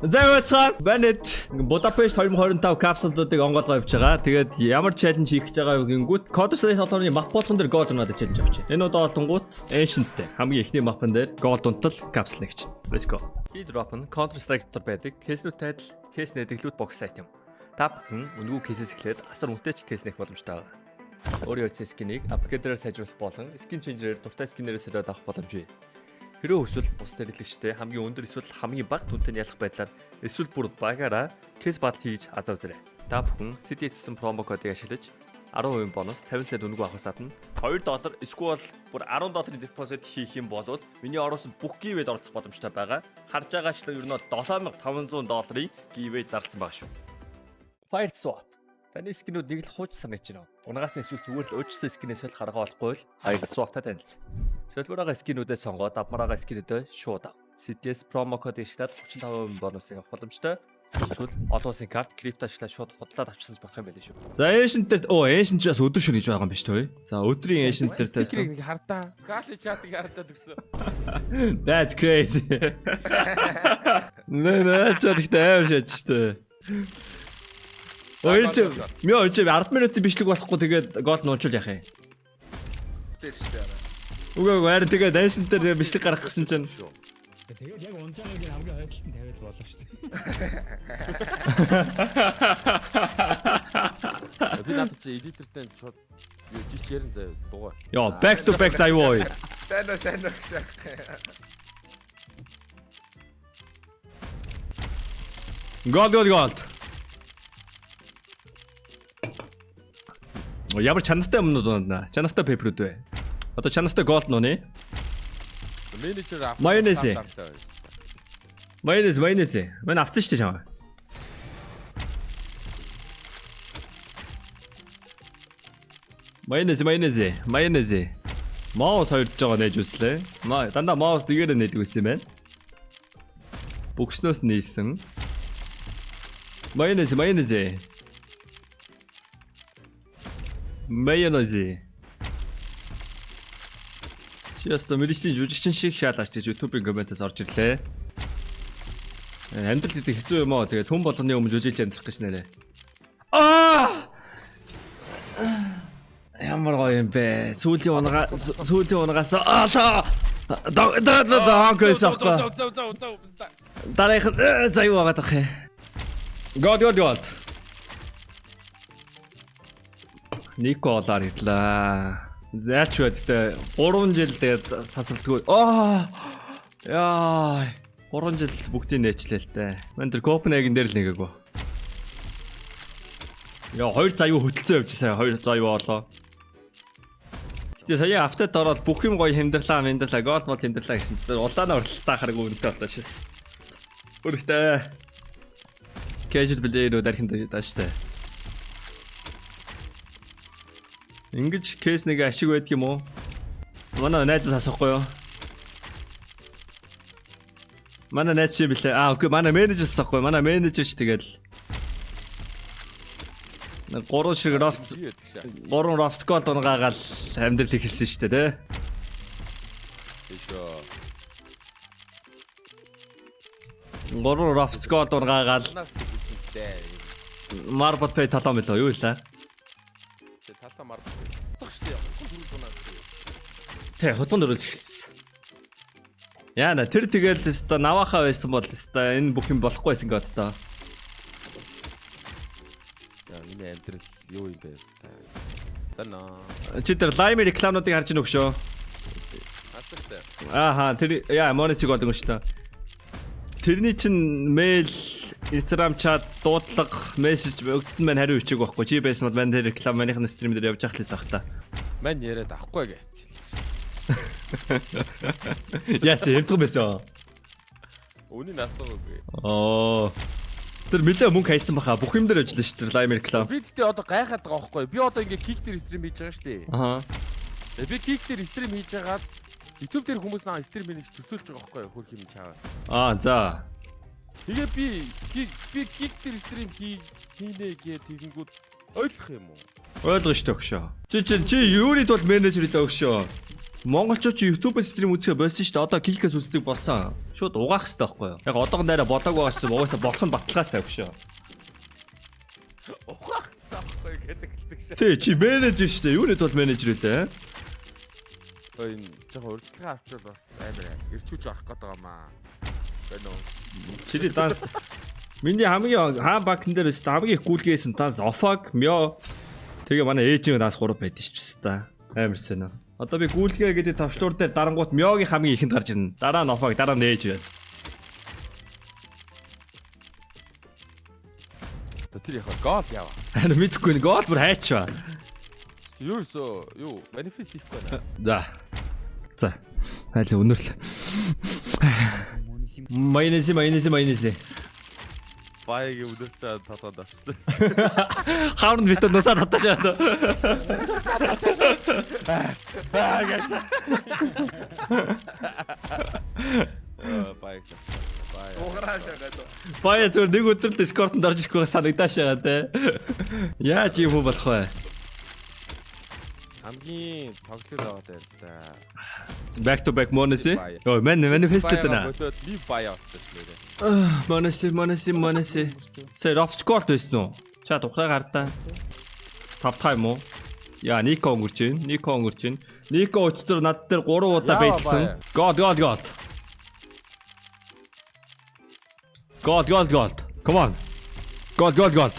За явацгаа. Банет Будапешт 2025 капсулуудыг онгойлгоо явж байгаа. Тэгээд ямар challenge хийх гэж байгаа вэ гингүүт Counter Strike толгойн map болгон дээр gold унаад challenge авчих. Энэ удаа болонгууд Ancient-тэй хамгийн эхний map-н дээр gold унтал капсул нэгч. Let's go. Key drop нь Counter Strike дотор байдаг case-нүүд тайтал, case нээдэг loot box item. Та бүхэн үнэгүй case-ээс эхлээд асар үнэтэй ч case нээх боломжтой байгаа. Өөрийн утасны skin-ийг upgrader-аар сайжруулах болон skin changer-ээр дуртай skin-ээрээ солиод авах боломж бий. Хэрвээ хүсвэл бус хэрэглэгчтэй хамгийн өндөр эсвэл хамгийн бага дүнтэй нь ялах байдлаар эсвэл бүр багаараа case battle хийж азаа үзээрэй. Та бүхэн CDS гэсэн promo кодыг ашиглаж 10% бонус 50 цент үнэгүй авахаас гадна 2 доллар эсвэл бүр 10 долларын депозит хийх юм бол миний оруулсан бүх giveaway-д оролцох боломжтой байгаа. Харж байгаачлан ер нь 7500 долларын giveaway зарласан байгаа шүү. Fire Swap. Таны skin-үүд нэг л хууч санагдаж байна. Унгаас нь эсвэл зүгээр л өөрчлөсөн skin-ээс солих арга болохгүй л Fire Swap-та танилцсан. Солбороо skin-үүдээ сонгоод авмараа skin-үүдээ шууд ав. CDS promo код ашиглаад 35% бонусыг авах боломжтой. Эсвэл олон улсын карт крипто ашиглаад шууд худлаад авчихсан болох юм байл шүү. За Ancient дээр оо Ancient ч бас өдөр шөнө гэж байгаа юм биш үү? За өдрийн Ancient дээр тавьсан. Нэг хардаа. Гали чатыг хардаа төгсөн. That's crazy. Нэ нэ ч гэхдээ амар шаж штэ. Ой чи мё чи 10 минутын бичлэг болохгүй тэгээд гол нуунчул яах юм. Тэр шүү дээ. Үгүй үгүй харин тэгээд Ancient дээр бичлэг гаргах гэсэн чинь Тэгээд яг унж байгааг нь хамгийн хойдолд нь тавиал болно шүү дээ. Би надад чи эдитортэй шууд юу жич ярин заяа дугаа. Йоо back to back заяа. Сайн уу сайн уу гэж. Gold gold gold. Оо ямар чанартай юмнууд унаа. Чанартай paper-үүд вэ? Одоо чанартай gold нууны. Менежер авах. Майонез. Майонез майонез. Мэн авсан шүү дээ чамаа. Майонез майонез майонез. Маус хоёрдож байгаа нээж үзлээ. Маа дандаа маус дэгээрээ нээдэг байсан юм байна. Бөгснөөс нээсэн. Майонез майонез. Майонез. Чи яста мэрэгчлийн жүжигчин шиг шаалаач гэж YouTube-ийн комментээс орж ирлээ. Амьдрал гэдэг хэцүү юм аа. Тэгээд хүн болгоны өмнө жүжиглж амьдрах гэж нэрээ. Аа! Ямар гоё юм бэ? Сүүлийн унгаа сүүлийн унгаас аа да да да да гэсэн аахгүй. Зав зав зав зав. Дараагийнх нь за юу байгаад ах юм. God god god. Нико олоор ирлээ. Заач вэ гэдэг 3 жил тэгээд тасралтгүй. Аа! Яа. 3 жил бүгдийг нээчлээ л дээ. Мэн тэр Копенгаген дээр л нэгээгүй. Яа, хоёр заяа хөтөлцөн явж сая хоёр заяа олоо. Гэтэ сая автод ороод бүх юм гоё хэмдэрлаа, хэмдэрлаа, гол мод хэмдэрлаа гэсэн чинь улаанаа хүртэл таахарг үнэтэй боллоо шээс. Өрхтэй. Casual player-үүд архинд дааштай. Ингэж кейс нэг ашиг байдаг юм уу? Манай найзаас асуухгүй юу? Манай найз чи блэ? Аа, үгүй манай менежерс асуухгүй. Манай менежер ч тэгэл нэг гурван шиг ропс гурван ропскол дунгаагаал амьдрал эхэлсэн шүү дээ, тэ? Тийшөө. Гурван ропскол дунгаагаал Манаас хэлсэн Marble Pay талаа мэлээ юу илаа? дээ. Талаа мар. Утга шүү дээ. Хутган дөрөв дунаа. Тэ, хутган дөрүүлж эхэлсэн. Яна тэр тэгэл өста наваахаа байсан бол өста энэ бүх юм болохгүй байсан гот тоо. Яа, миний амьдрал юу юм бэ? Санаа. Чи тэр лайм рекламнуудыг харж ийн өгшөө. Харсан шүү дээ. Ааха тэр яа монитиг болон өшлөө. Тэрний чин мэйл, Instagram чат, дуудлага, мессеж бүгдэд нь маань хариу бичээг байхгүй. Чи байсан бол мань тэр реклам манийх нь стрим дээр явж явах лээс ах та. Мань яриад авахгүй гэж. Яс хэмтгэн байсан. Үнийг асуугаагүй. Оо. Тэр нэлээ мөнгө хайсан баха. Бүх юм дээр явж лээ шүү дээ лайм реклам. Би тэгтээ одоо гайхаад байгаа байхгүй юу? Би одоо ингээ кик дээр стрим хийж байгаа шүү дээ. Аха. Би кик дээр стрим хийж байгаад YouTube дээр хүмүүс наа стрим хийнэ гэж төсөөлж байгаа байхгүй юу? Хөрх юм чаавас. Аа за. Тэгээ би кик дээр стрим хийнэ гэж тэгэнгүүт ойлгох юм уу? Ойлгож шүү дээ өгшөө. Чи чи чи юуны тул менежер илээ өгшөө. Монголчууд чи YouTube stream үзэхэ болсон шүү дээ. Одоо Kick-ээс үздэг болсон. Шууд угаах хэрэгтэй байхгүй юу? Яг одоогон дайраа болоог байгаа шээ. Угаасаа болох нь баталгаатай өгшөө. Ухаах гэсэн аахгүй гэдэг хэлдэг шээ. Тий, чи менежер шүү дээ. Юуны тул менежер үлээ? Ой энэ жоохон урьдчилгаа авчвал бас амар ирчүүж орох гээд байгаа маа. Байна уу? Чиний данс. Миний хамгийн хаан банкн дээр өст хамгийн их гүйлгээсэн данс Офаг, Мё. Тэгээ манай ээжийн данс 3 байдаг шүү дээ. Амар сэна. Одоо би гүйлгээ гэдэг товчлуур дээр дарангуут Мёгийн хамгийн ихэнд гарч ирнэ. Дараа нь Офаг, дараа нь ээж байна. За тэр яхаа гол ява. Харин мэдэхгүй нэг гол бүр хайчваа. Ерөөсөө юу манифест хийхгүй байна. За. За. Хайл өнөрлө. Майонез, майонез, майонез. Баягийн өдөрцөө толгойд авчихсан. Хаурн бит нусаа татаашаа. Аа гэш. Баяг савсан. Баяг. Уграашаа гэдэг. Баяа зүгээр нэг өдөр л Discord-д орж ирэхгүй санагдаашаа те. Яаж юм болох вэ? Хамгийн тоглол аваад байна л да. Back to back monesi. Ой, man manifested на. Болоод лив баяа авчихсан нэрээ. Monesi, monesi, monesi. Сэ Ропскорт байсан уу? Чат ухраа гардаа. Тав дахь юм уу? Яа, Нико өнгөрч байна. Нико өнгөрч байна. Нико өчтөр над дээр 3 удаа Яа, бэйлсэн. God, god, god. God, god, god. Come on. God, god, god.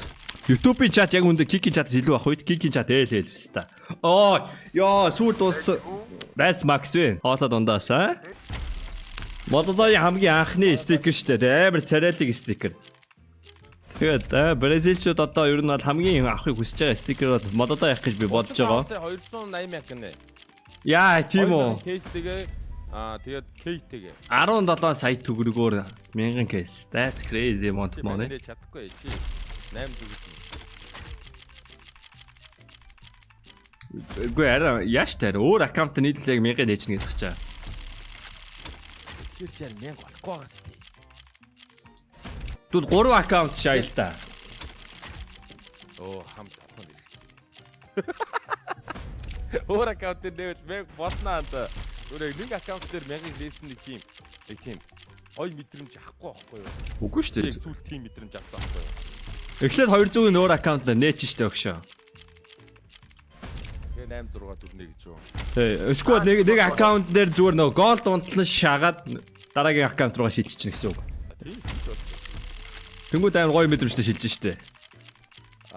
YouTube-ийн чат яг үндэ Kik-ийн чатаас илүү ах үед Kik-ийн чат ээл ээл биш та. Оо, ёо, сүүл дууссан. That's Max win. Хоолой дундаас аа. Молодогийн хамгийн анхны стикер штэ. Тэ амар царайлаг стикер. Тэгээд бразилчууд одоо ер нь бол хамгийн авахыг хүсэж байгаа стикер бол молодой явах гэж би бодож байгаа. 280 мянга гинэ. Яа, тийм үү. Кейстэйгээ аа тэгээд кейтэйгээ. 17 сая төгрөгөөр 1000 кейс. That's crazy amount of money. Чи чадахгүй чи 8 зүгээс. Үгүй арай яаш таар өөр аккаунт нийтлэл яг 1000 нээчнэ гэдэг чаа. Тэгэхээр чи 1000 болохгүй байгаас тий. Тэгвэл 3 аккаунт шаа л та. Оо хам толгойн ирсэн. Өөр аккаунт дээр нээвэл 1000 болно аа. Өөр яг нэг аккаунт дээр 1000-ыг нээсэн нэг тийм нэг тийм гой мэдрэмж авахгүй байхгүй юу? Үгүй шүү Яг дээ. сүүл тийм мэдрэмж авсан байхгүй юу? Эхлээд 200-ийн өөр аккаунт нээч штэ өгшөө. Тэгээ 8 6 4 1 гэж юу? Тэ, эсвэл нэг нэг аккаунт дээр зүгээр нөгөө gold унтлан шагаад дараагийн аккаунт руугаа шилжчихнэ гэсэн үг. Тийм хийж болно. Тэнгүүд амар гоё мэдрэмжтэй шилжин штэ.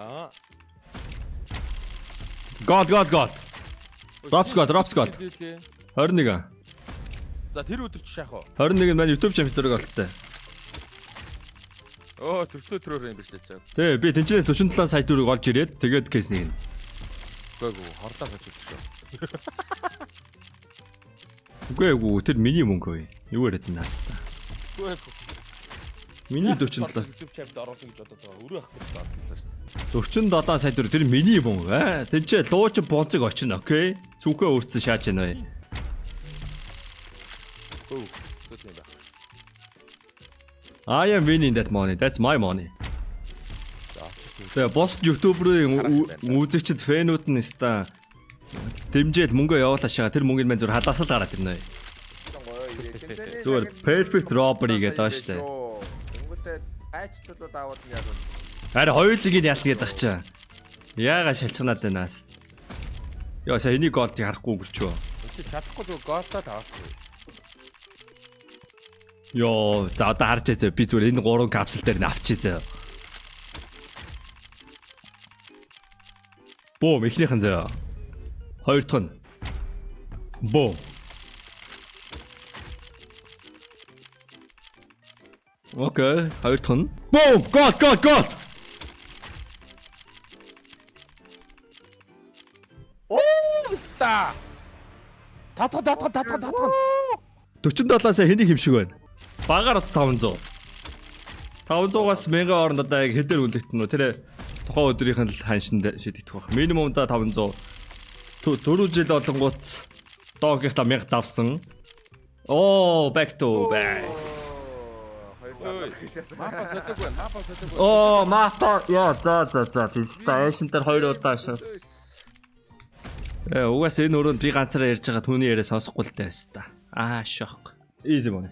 Аа. Gold gold gold. Drop squad, drop squad. 21. За тэр өдөр чи шахах уу? 21 нь маань YouTube чамд зураг олттой. Оо төрсөө төрөөр юм биш л чаа. Тэ, би тэнцэнэ 47 сая төгрөг олж ирээд тэгээд кейс нэг. Үгүй ээ хорлоо гэж шүү. Үгүй ээ, тэр миний мөнгө үе. Юу яриад энэ хаста. Үгүй ээ. Миний 47 YouTube чамд оруулсан гэж бодоод байгаа. Өрөө ахгүй гэж бодлоо шүү. 47 сая төгрөг тэр миний мөнгө аа. Тэнцээ луучин бонцыг очино, окей? Зүгхээ өөртсөн шааж яана вэ? Үгүй. Зүг юм байх. I am winning that money. That's my money. За очиж Тэгээ бос ютуберийн үзэгчд фэнүүд нь өста дэмжээл мөнгө явуулаашаа тэр мөнгийг мань зүр халаасал гараад ирнэ. Зүгээр perfect robbery гэдэг байгаа шүү дээ. Тэнгүүтээ айч төлөө даваад нь яг Харин хоёулыг нь ялна гэдэг чаа. Яага шалчганаад байна. Йоо сая энийг голдыг харахгүй өнгөрчөө. Чи чадахгүй зүгээр голдоо таваахгүй. Йоо за одоо харж зөө би зүгээр энэ гурван капсул дээр нь авчий зөө. Бум эхнийх нь зөө. Хоёр дахь нь. Бум. Окей, хоёр дахь нь. Бум! Гол, гол, гол. Оо ста. Татхан татхан татхан татхан. 47 сая хэнийг хэмшиг байна? Багаар 500. 500-аас 1000 хооронд одоо яг хэдээр үлдэгдэн үү? Тэр тухайн өдрийнх нь л ханшинд шийдэгдэх байх. Минимумда 500. Дөрөв жил болонгууд догийнхта 1000 давсан. Оо, back to back. Хоёр удаа гэшээс. Мапа солиогүй байна. Мапа солиогүй. Оо, мата. Яа, за за за. Писта. Эшин дээр хоёр удаа шаас. Угаас энэ өрөөнд би ганцаараа ярьж байгаа түүний яриа сонсохгүй л дээ байсан та. Аа, шок. Easy money.